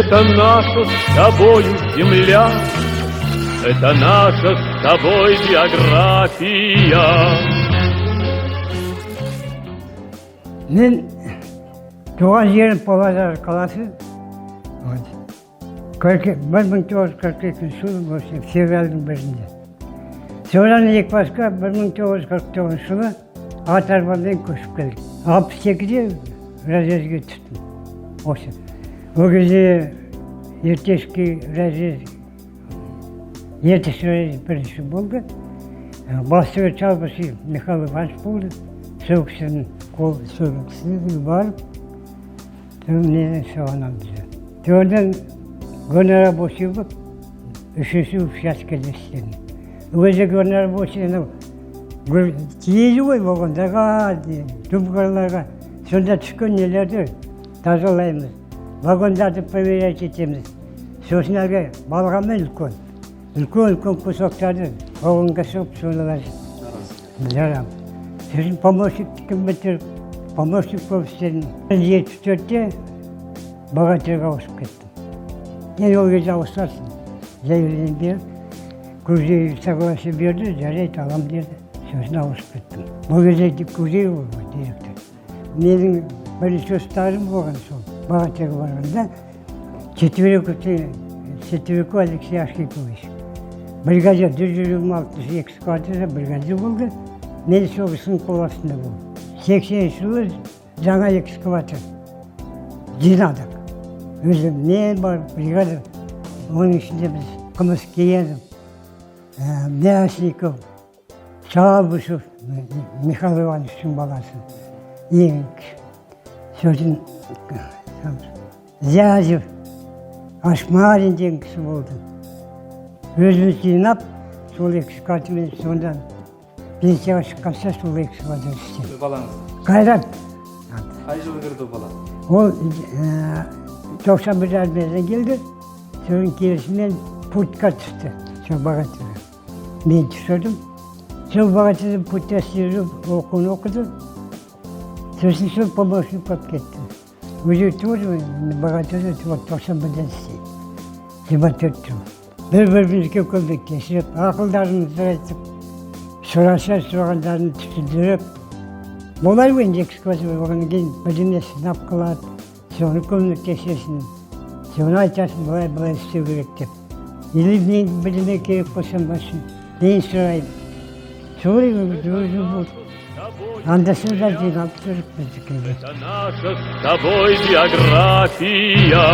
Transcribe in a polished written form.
Это наша с тобою земля, это наша с тобой география. Мен туған жерім Павлодар қаласы. Вот. 1942 жылы осы февральдың 1-інде. Содан Екібастұзға 1949 жылы ат арбамен көшіп келдік. 62-де разъездге түстім. Осы. Ол кезде Иртышский разъезд, Ертіс разъезд бірінші болды. Бастығы Чалбасов Михаил Иванович болды. Сол кісінің қол, сол кісіге барып, сол мені соған алды. Содан горнорабочий болып, үшінші учаскеде істедім. Ол кезде горнорабочий анау тиеді ғой вагондарға, думбкаларға. Сонда түскен нелерді тазалаймыз. Вагондарды проверять етеміз. Сосын әлгі балғамен үлкен, үлкен үлкен кусоктарды вагонға соғып, соны жарамыз. Сосын помощниктікін бітіріп, помощник болып істедім. 74-те Богатырьға ауысып кеттім. Енді ол кезде ауысасың. Заявление беріп, Кужеев согласие берді, жарайды, алам деді. Сосын ауысып кеттім. Бұл кезде Кужеев ғой директор. Менің бірінші ұстазым болған сол Богатырьға барғанда Четверяков Алексей Архипович. Бригадир, 126-шы экскаваторда бригадир болды. Мен сол кісінің қол астында болдым. 80-ші жылы жаңа экскаватор жинадық. Өзім мен бар, бригада. Оның ішінде біз Қымыскенов, Мясников, Чалбышев, Михаил Ивановичтің баласы, ең кіші. Сосын Зязев, Ашмарин деген кісі болды. Өзіміз жинап, сол экскаватормен сонда пенсияға шыққанша сол экскаватор істедім. Балаңыз? Қайрат. Қай жылы кірді ол бала? Ол 91 армиядан келді, соның келісімен путьқа түсті сол Богатырьға. Мен түсірдім. Сол Богатырьда путьта істеп жүріп, оқуын оқыды. Сосын сол помощник болып кетті. Өзі тоже Богатырьда 91-ден істейді. 24 жыл. Бір бірімізге көмектесіп, ақылдарымызды айтып, сұраса сұрағандарын түсіндіріп. Болай ғой енді, экскаватор болғаннан кейін бірдеме сынап қалады, соны көмектесесің, соны айтасың, былай былай істеу керек деп. Или мен бірдеме керек болса, мен сұраймын. Солай өзі болды. Анда санда жиналып тұрып біздікінде. Это наша с тобой география.